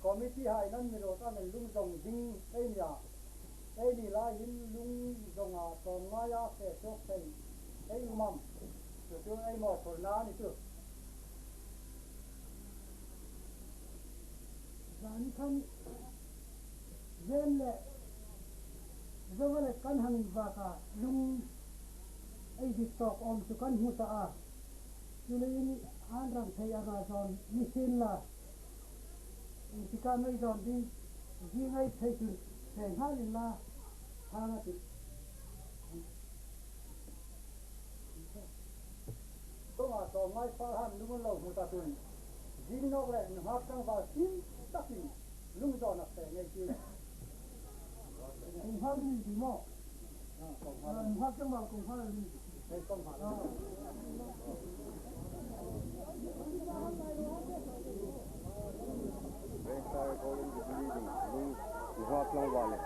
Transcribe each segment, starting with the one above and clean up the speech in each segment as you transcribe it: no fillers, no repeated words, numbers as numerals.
Committee hai nan mi rawt an lung zawng ding ei nia ei ni laiin lung zawnga tlawmngaia feh chhuak thei ei umam chu chu ei maw phurna a ni chu. Zan khan zen leh Zova leh kan han invaka lung ei dik tawk awm chu kan hmu ta a, chuleiin an rang thei anga zawn ni sin la. Engtikah ngei zawn ding zing ei phei chu hre nghal in la thang a ti. Chungah tlawmngai fal han lung an lo hmu ta tun zing nawk leh nuhak tlangval hlim takin lung zawn a feh ngei ti. Kum nghal rin ti maw? Nuhak tlangval kum nghal rin ti. Hei kum nghal. Vengkai Golden Jubilee ding lung nuhak tlangval leh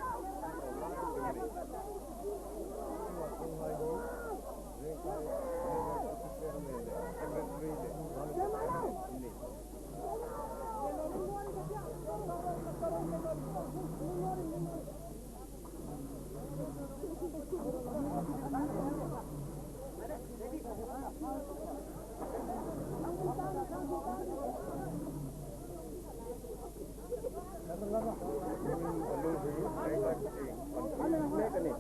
Mek a ni.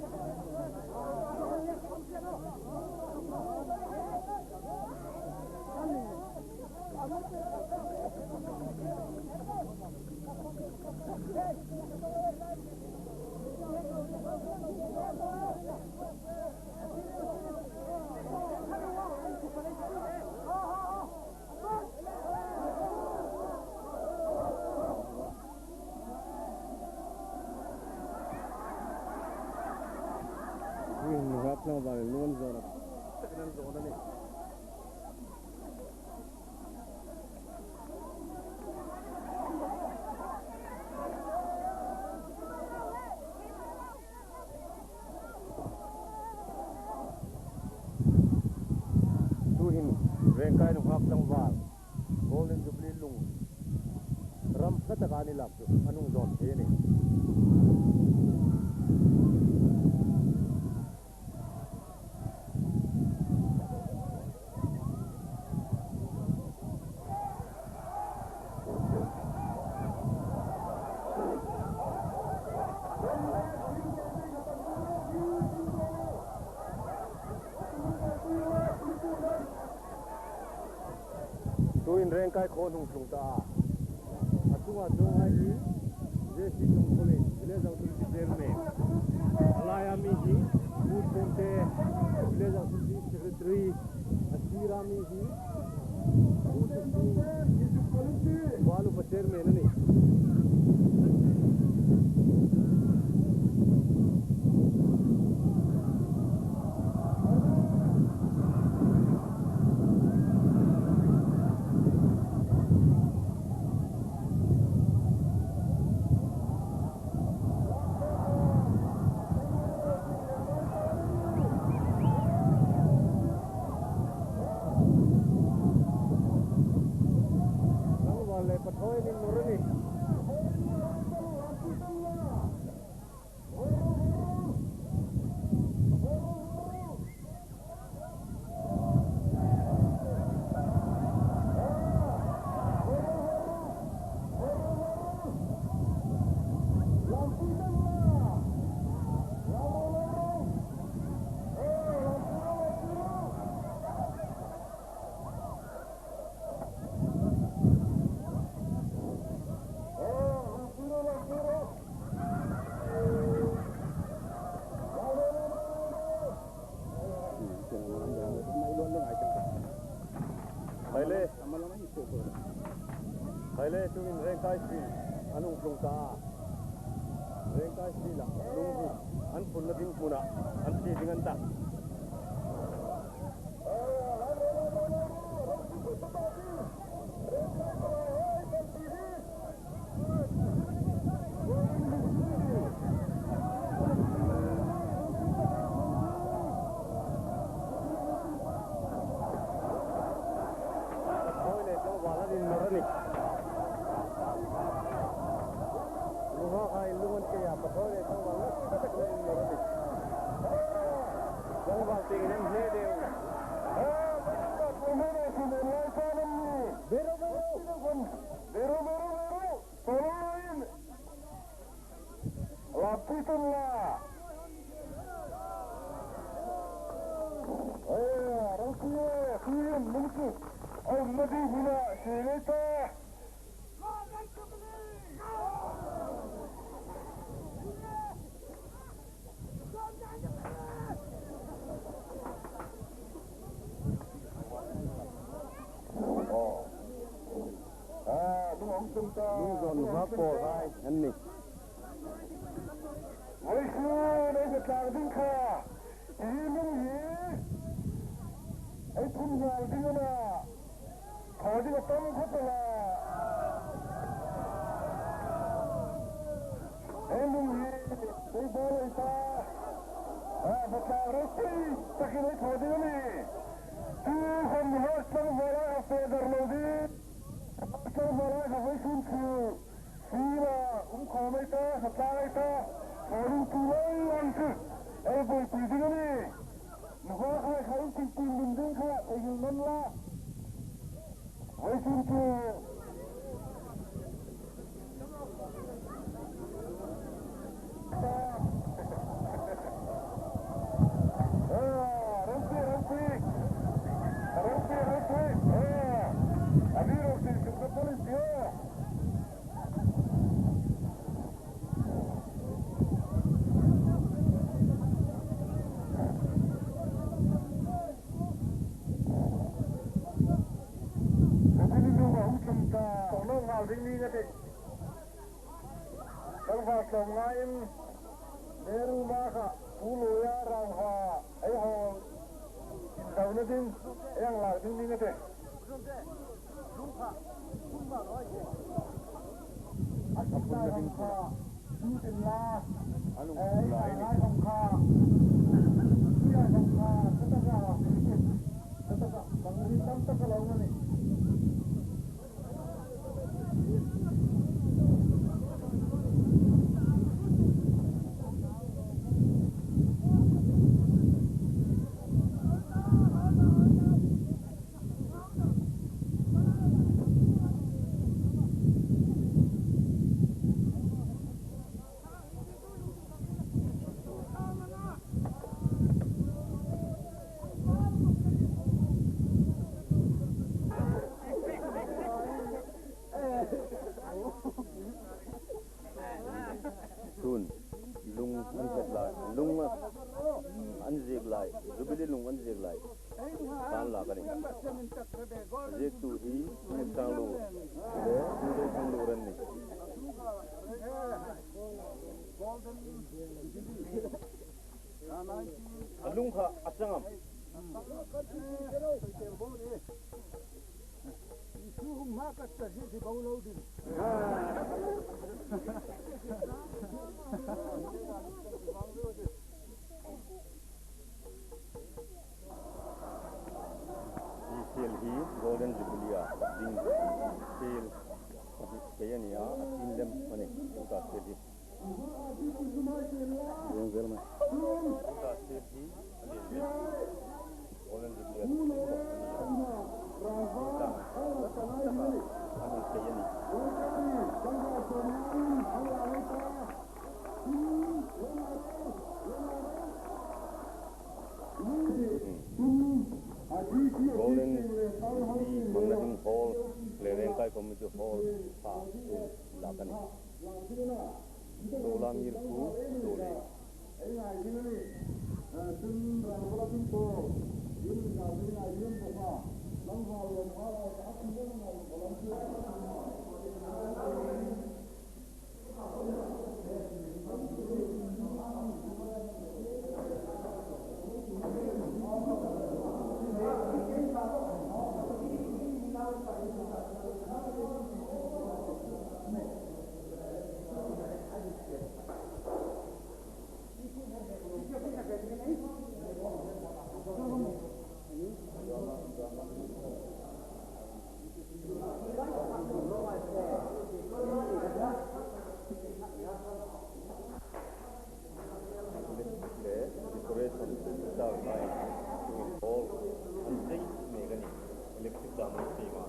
Nuhak tlangval in lung an zawn a, takin an zawn a ni. Tuhin Rengkai Nuhak tlangval Golden Jubilee lung ram hla taka an i lak chu a nung zawn thei a ni. Tuin Rengkai khaw hnung thlung ta a, a chungah chuan ngai hi JC Chung College Village Authority Chairman, a laia mi hi Pu Thawmte Village Authority Secretary, a sira mi hi Pu Tusu Valupa Chairman a ni. Le chu in Rengkai field an ung tlung ta a, Rengkai field ah lung hi an phurna ding hmunah an thli ding an dah. Pathlawi leh tlangval an innawr a ni. Luhaka in lung an kei a, pathlawi leh tlangval nasa takin an innawr a ni. Tlangval tingin an hle deuh. Lungzawn hma pawl hai an ni. A phunna ding hmunah an ung tlung lai a ni. Chun lung an hmet lai, lung an zik lai, Jubilee lung an zik lai tan lak a ni. A ziktu hi Pu Sanglu leh Pu Zothanglu an ni. A lung kha a changam. Hi sel hi Golden Jubilee ah ding sel pahnih thei a ni a, a chin lem a ni chuta sel hi. Chuta sel hi a lian ve Golden Jubilee ah ding bawk a ni a, thing tlang nasa taka an han chei a ni. Golden Jubilee hmangna ding hall leh Rengkai Community Hall tha chu lak a ni. Tola Mir khu Tole. Electric leh decoration star line chungin pawl an chei mek a ni. Electric dan an siam a.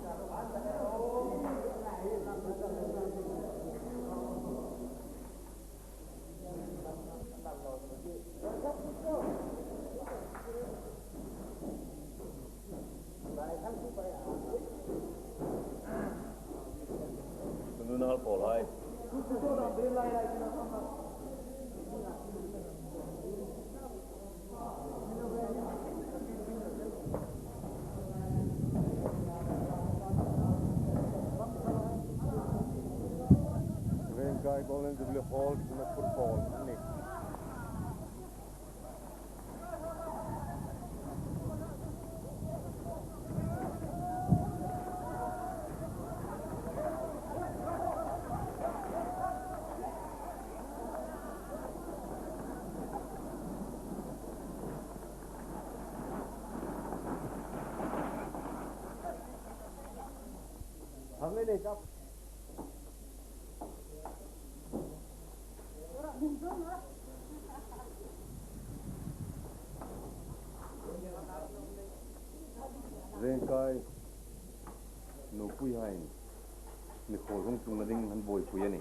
Nunal pawl hai. Rengkai Golden Jubilee Hall tuna phur pawl an ni. Rengkai nupui hain mikhawl hung chunga ding an buaipui a ni.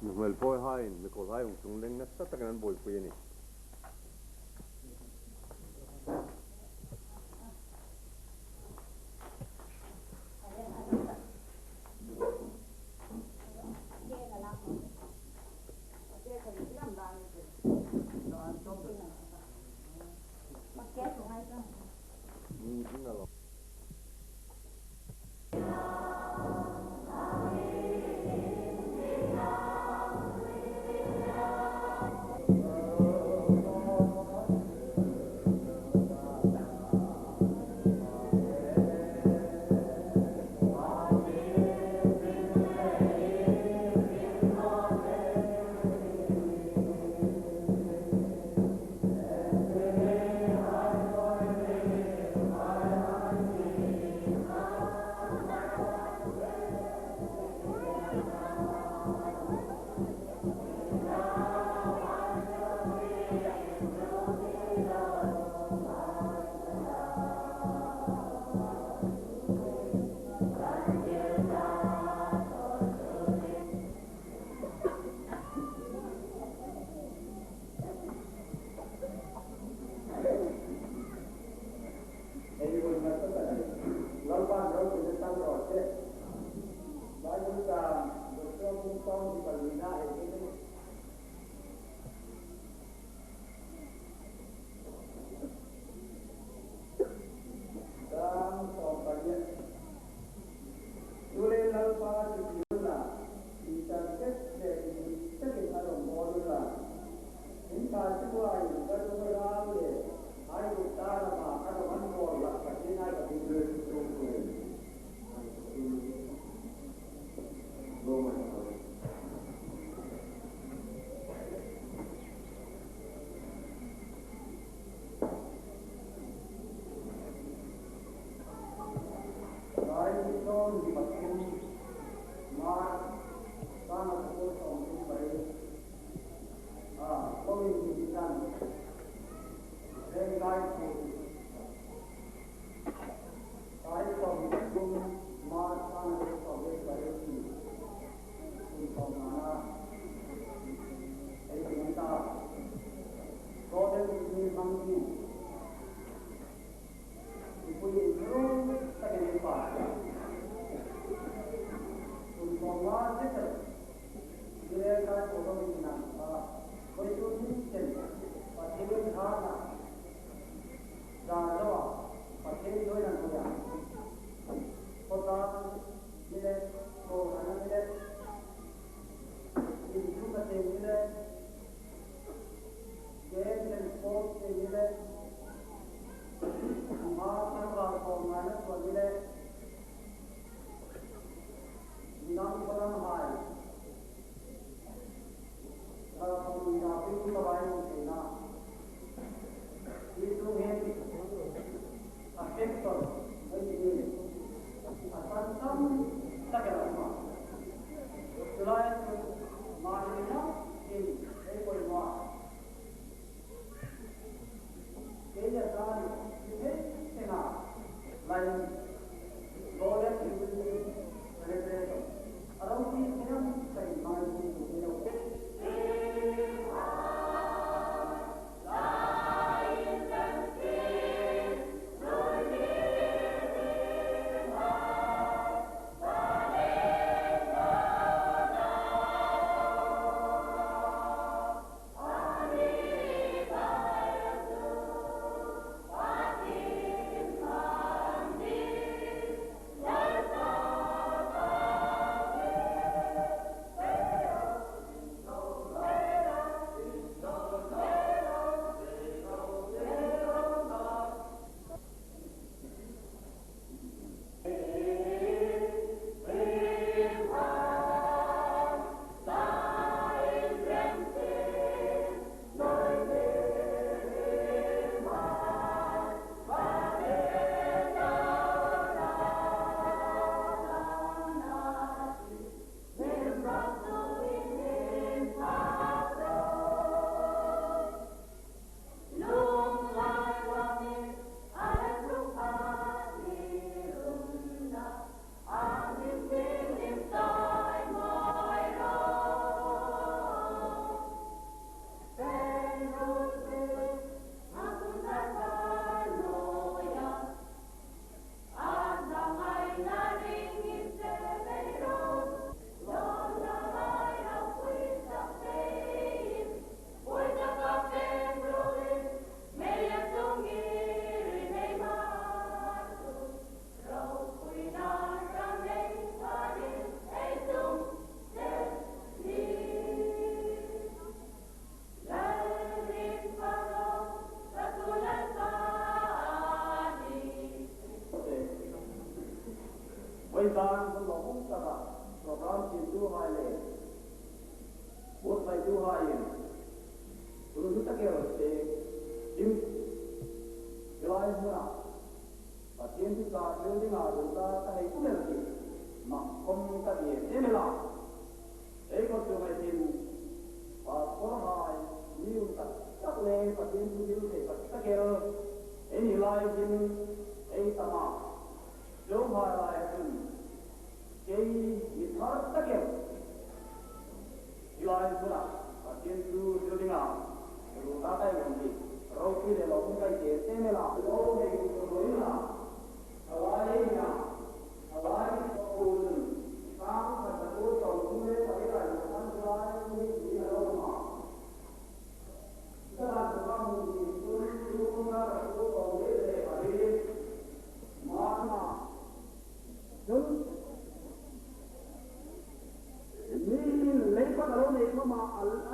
Mihmel pawi hain mikhawl hai hung chung ding nasa takin an buaipui a ni. tan hun lawmawm taka program siamtu hai leh buatsaihtu haiin hun hlu tak erawh se tin helai hmunah Pathian thuchah building ah duhta ka hei pu ber tih mak awm ka ti em em ila. Hei kawt chu ngaihtin pastor hai mi un tak tak leh Pathian thu thil thei tak tak el hei ni lai hin hei tama Chauhai lai a chun kei mi thar tak el Hilai hmunah Pathian chu building ah luh ta kai awm tih ropui leh lawmawm kai te em em a. Lo nei ruina thalai ina thalai kun sang khat zatu sawmthum leh pariat ah inkhawm lai hi niin a lo awm a. Chuta dan chu ka hmuh tih chun chu kawngka zatu 74 March chun Miin leipat a lo nei hlawm a,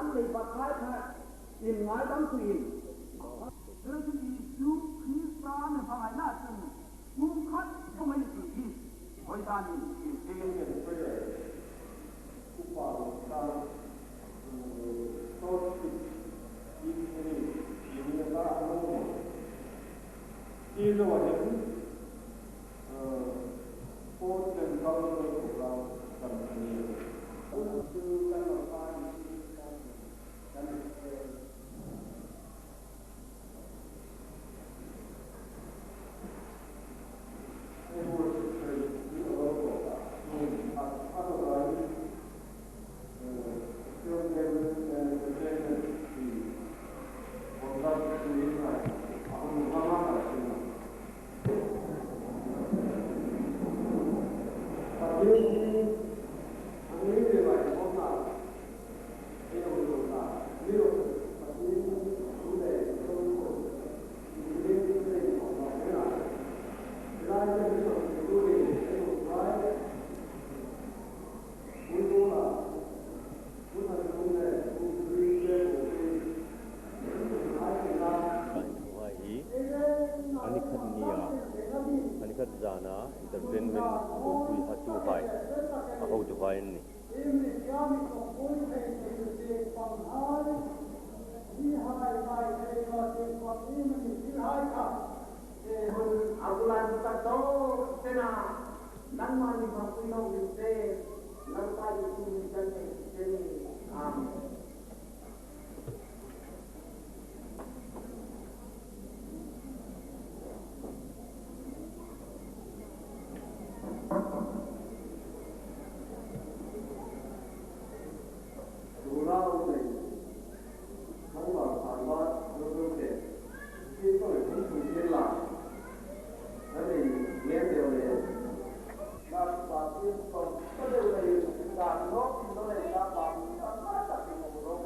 an leipat khai kha in ngaidam tuin. Chu chu Isu Krista mi hmangaihna chun kum khat thung a ni tih hi vawizanin in hre. Prayer Upa Lawmsang Fellowship Evening tih ata an lo awm. Ti zawh hian Sports and Cultural Programme kan a ni. Chu kan lo pa Isu Krista chu kan hrisel. Hei worship service hi a lo tawp a, a tawpain Film Gathering and Entertainment tih conduct tuin a hun hmanga kan hrim ang. Pathian hi a ngei ve mai awmna ei lo lo ta ni lo Pathian thu leh chawngkaw inleng leng awm lo hnenah helai te min rawn hrilh turin ei lo lai Puitawla Pu Thanchung leh Pu Hlui te pawh hi ngai thei la. Hnuai hi a ni khat nia, a ni khat zana entertainment buaipui ha tu hai, a hotu hai an ni. Nula u nei thangvar thlangvar deuh deuh te hi sawi thung pui tir la, kan in ngen deuh leh. Ngat pa tin sawm ta deuh nei dan lawk in lo nei ta pa tam lai tak in awm rawh.